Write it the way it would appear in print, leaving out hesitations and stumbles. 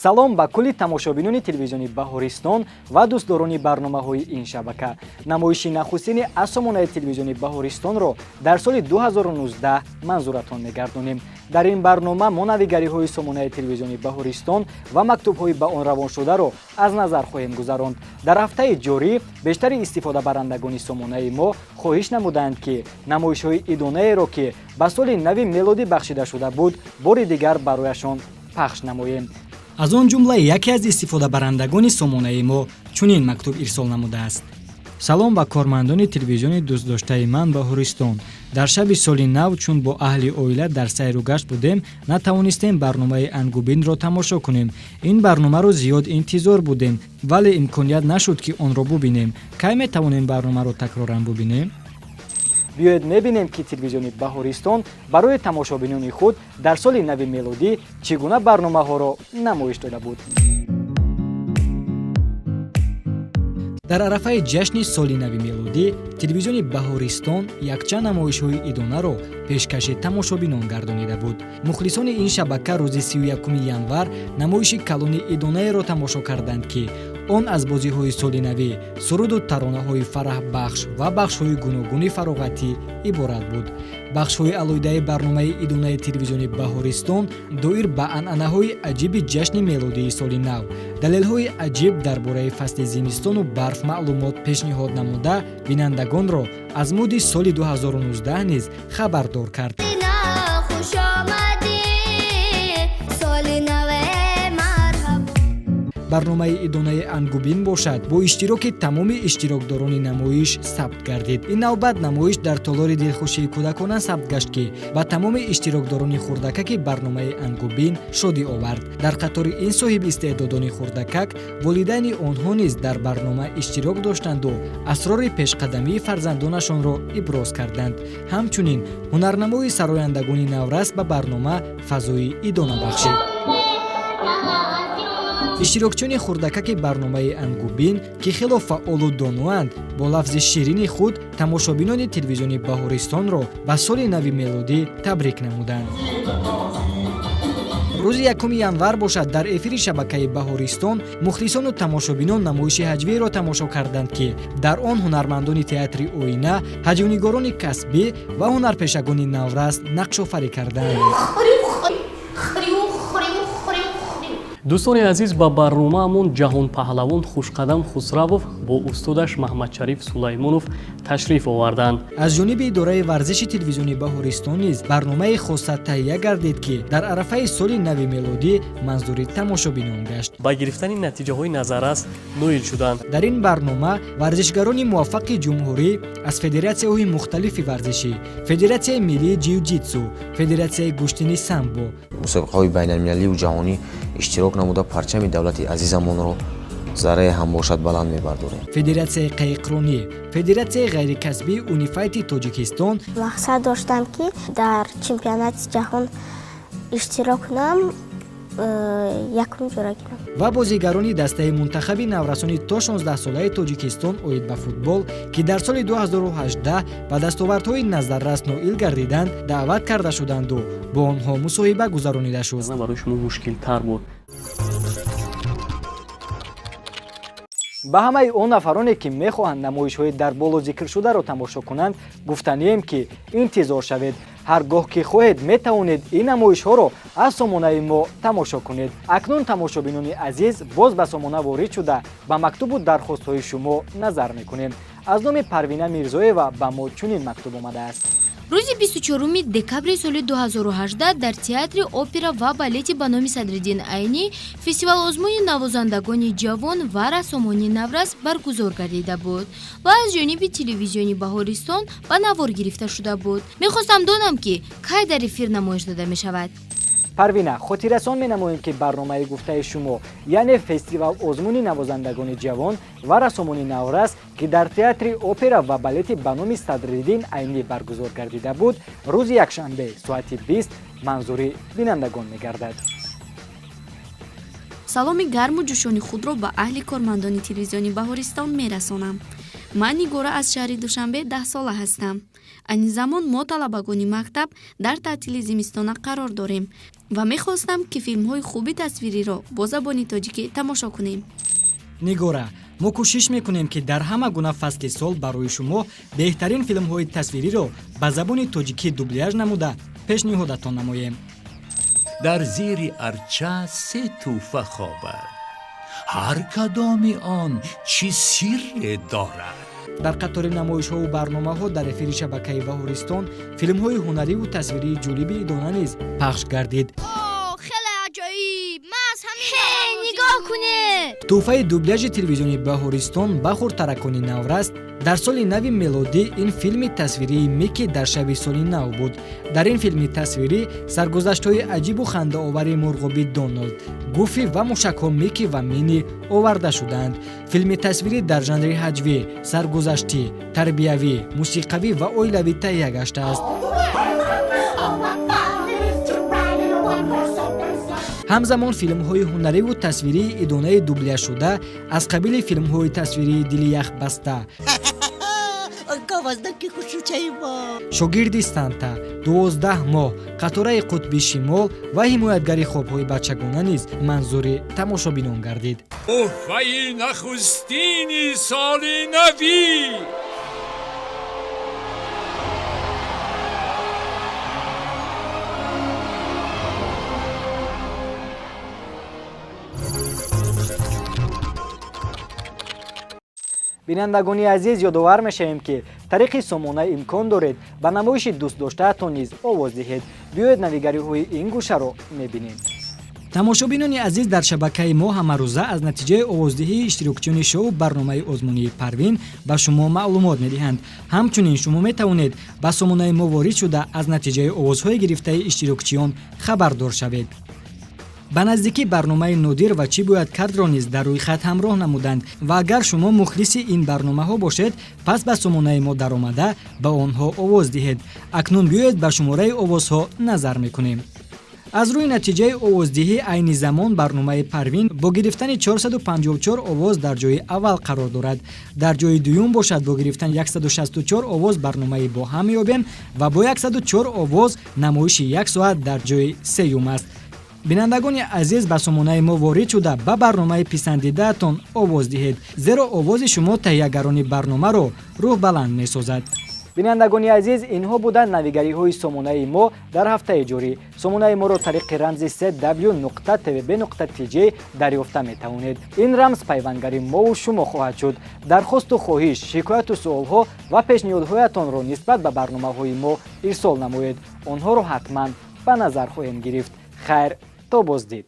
Салом ба кулли тамошобинони телевизиони Баҳористон ва дӯстдорони барномаҳои ин шабака. Намоиши нахустини аз сомонаи телевизиони Баҳористонро дар соли 2019 манзуратон мегардонем. Дар ин барнома мо навигариҳои сомонаи телевизиони Баҳористон ва мактубҳои ба он равоншударо аз назар хоҳем гузаронд. Дар ҳафтаи ҷорӣ бештари истифодабарандагони сомонаи мо хоҳиш намуданд, ки намоишҳои идонаеро, ки ба соли нави мелодӣ бахшида шуда буд, бори дигар барояшон пахш намоем. Аз он ҷумла яке аз истифодабарандагони сомонаи мо чунин мактуб ирсол намудааст: «Салом ба кормандони телевизиони дӯстдоштаи ман Баҳористон. Дар шаби соли нав, чун бо аҳли оила дар сайру гашт будем, натавонистем барномаи Ангубинро тамошо кунем. Ин барномаро зиёд интизор будем, вале имконият нашуд, ки онро бубинем. Кай метавонем барномаро такроран бубинем?» Биёед мебинем, ки телевизиони Баҳористон барои тамошобинони худ дар соли нави мелодӣ чӣ гуна барномаҳоро намоиш дода буд. Дар арафаи ҷашни соли нави мелодӣ телевизиони Баҳористон якчанд намоишҳои идонаро пешкаши тамошобинон гардонида буд. Мухлисони ин шабака рӯзи 31 январ намоиши калони идонаеро тамошо карданд, ки он аз бозиҳои солинавӣ, суруду таронаҳои фараҳбахш ва бахшҳои гуногуни фароғатӣ иборат буд. Бахшҳои алоҳидаи барномаи идонаи телевизиони Баҳористон доир ба анъанаҳои аҷиби ҷашни мелодии соли нав, далелҳои аҷиб дар бораи фасли зимистону барф маълумот пешниҳод намуда, бинандагонро аз муди соли 2019 низ хабардор кард. Хуш омадӣ, соли наве марҳабо. Барномаи идонаи Ангубин бошад, бо иштироки тамоми иштирокдорони намоиш сабт гардид. Ин навбат намоиш дар толори дилхушии кӯдакона сабт гашт, ки ба тамоми иштирокдорони хурдакаки барномаи Ангубин шодӣ овард. Дар қатори ин соҳиби истеъдодони хурдакак волидайни онҳо низ дар барнома иштирок доштанду асрори пешқадамии фарзандонашонро иброз карданд. Ҳамчунин ҳунарнамои сарояндагони наврас ба барнома фазои идона бахшид. Иштирокчиёни хурдакаки барномаи Ангубин, ки хело фаъолу доноанд, бо лафзи ширини худ тамошобинони телевизиони Баҳористонро ба соли нави мелодӣ табрик намуданд. Рӯзи 1 январ бошад, дар эфири шабакаи Баҳористон мухлисону тамошобинон намоиши ҳаҷвиеро тамошо карданд, ки дар он ҳунармандони театри Оина, ҳаҷвнигорони касбӣ ва ҳунарпешагони наврас нақшофарӣ карданд. Дӯстони азиз, ба барномаамон ҷаҳонпаҳлавон Хушқадам Хусравов бо устодаш Маҳмадшариф Сулаймонов ташриф оварданд. Аз ҷониби идораи варзиши телевизиони Баҳористон низ барномаи хоса таҳия гардид, ки дар арафаи соли нави мелодӣ манзури тамошобинон гашт. Ба гирифтани натиҷаҳои назаррас ноил шуданд. Дар ин барнома варзишгарони муваффақи ҷумҳурӣ аз федератсияҳои мухталифи варзишӣ, Федератсияи миллии ҷиу-ҷитсу, Федератсияи гӯштини самбо, мусобиқаҳои байналмилаливу ҷаҳонӣ иштирок намуда, парчами давлати азизамонро заррае ҳам бошад баланд мебардорем. Федератсияи қаиқронӣ, Федератсияи ғайрикасбии унифайти Тоҷикистон Мақсад доштам, ки дар чемпионати ҷаҳон иштирок кунам, якум ҷора гирам. Ва бозигарони дастаи мунтахаби наврасони то 16-солаи Тоҷикистон оид ба футбол, ки дар соли 2018 ба дастовардҳои назаррас ноил гардиданд, даъват карда шуданду бо онҳо мусоҳиба гузаронида шуд. Барои шумо мушкилтар буд. Ба ҳамаи он нафароне, ки мехоҳанд намоишҳои дар боло зикршударо тамошо кунанд, гуфтанием, ки интизор шавед. Ҳар гоҳ ки хоҳед, метавонед ин намоишҳоро аз сомонаи мо тамошо кунед. Акнун, тамошобинони азиз, боз ба сомона ворид шуда, ба мактубу дархостҳои шумо назар мекунем. Аз номи Парвина Мирзоева ба мо чунин мактуб омадааст: Рӯзи 24 декабри соли 2018 дар театри опера ва балети ба номи Садриддин Айнӣ фестивал-озмуни навозандагони ҷавон ва рассомони наврас баргузор гардида буд ва аз ҷониби телевизиони Баҳористон ба навор гирифта шуда буд. Мехостам донам, ки кай дар эфир намоиш дода мешавад. Парвина, хотиррасон менамоем, ки барномаи гуфтаи шумо, яъне фестивал озмуни навозандагони ҷавон ва рассомони наврас, ки дар театри опера ва балети ба номи Садриддин Айнӣ баргузор гардида буд, рӯзи якшанбе соати 20 манзури бинандагон мегардад. Саломи гарму ҷӯшони худро ба аҳли кормандони телевизиони Баҳористон мерасонам. Ман Нигора аз шаҳри Душанбе, 10-сола ҳастам. Айни замон мо, талабагони мактаб, дар таътили зимистона қарор дорем ва мехостам, ки филмҳои хуби тасвириро бо забони тоҷикӣ тамошо кунем. Нигора, мо кӯшиш мекунем, ки дар ҳама гуна фасли сол барои шумо беҳтарин филмҳои тасвириро ба забони тоҷикӣ дубляж намуда пешниҳодатон намоем. Дар зери арча се тӯҳфа хобад, ҳар кадоми он чӣ сирре дорад? Дар қатори намоишҳову барномаҳо дар эфири шабакаи Баҳористон филмҳои ҳунариву тасвирии ҷолиби идона низ пахш гардид. Хеле аҷоиб! Ман аз ҳамин нигоҳ кунед. Тӯҳфаи дубляжи телевизиони Баҳористон ба хурдтаракони наврас дар соли нави мелодӣ ин филми тасвирии Микки дар шаби соли нав буд. Дар ин филми тасвирӣ саргузаштҳои аҷибу хандаовари мурғоби Доналд, Гуфи ва мушакҳо Микки ва Мини оварда шудаанд. Филми тасвирӣ дар жанри ҳаҷвӣ, саргузаштӣ, тарбиявӣ, мусиқавӣ ва оилавӣ таҳия гаштааст. Ҳамзамон филмҳои ҳунариву тасвирии идонаи дубляжшуда аз қабили филмҳои тасвирии Дили яхбаста, Шогирди Санта, 12 моҳ, Қатораи қутби шимол ва Ҳимоятгари хобҳои бачагона низ манзури тамошобинон гардид. Тӯҳфаи нахустини соли навӣ. Бинандагони азиз, ёдовар мешавем, ки тариқи сомона имкон доред ба намоиши дӯстдоштаатон низ овоз диҳед. Биёед, навигариҳои ин гӯшаро мебинем. Тамошобинони азиз, дар шабакаи мо ҳамарӯза аз натиҷаи овоздиҳии иштирокчиёни шоу барномаи озмунии Парвин ба шумо маълумот медиҳанд. Ҳамчунин шумо метавонед ба сомонаи мо ворид шуда, аз натиҷаи овозҳои гирифтаи иштирокчиён хабардор шавед. Ба наздикӣ барномаи Нодир ва чӣ бояд кардро низ дар рӯйхат ҳамроҳ намуданд ва агар шумо мухлиси ин барномаҳо бошед, пас ба сомонаи мо даромада, ба онҳо овоз диҳед. Акнун биёед, ба шумораи овозҳо назар мекунем. Аз рӯи натиҷаи овоздиҳӣ, айни замон барномаи Парвин бо гирифтани 454 овоз дар ҷои аввал қарор дорад. Дар ҷои дуюм бошад, бо гирифтани 164 овоз барномаи Бо ҳам меёбем ва бо 104 овоз намоиши Як соат дар ҷои сеюм аст. Бинандагони азиз, ба сомонаи мо ворид шуда, ба барномаи писандидаатон овоз диҳед, зеро овози шумо таҳиягарони барномаро рӯҳбаланд месозад. Бинандагони азиз, инҳо буданд навигариҳои сомонаи мо дар ҳафтаи ҷорӣ. Сомонаи моро тариқи рамзи cw нуқта tvb нуқта tj дарёфта метавонед. Ин рамз пайвангари мову шумо хоҳад шуд. Дархосту хоҳиш, шикояту суолҳо ва пешниҳодҳоятонро нисбат ба барномаҳои мо ирсол намоед. Онҳоро ҳатман ба назар хоҳем гирифт. Хайр, то боздид.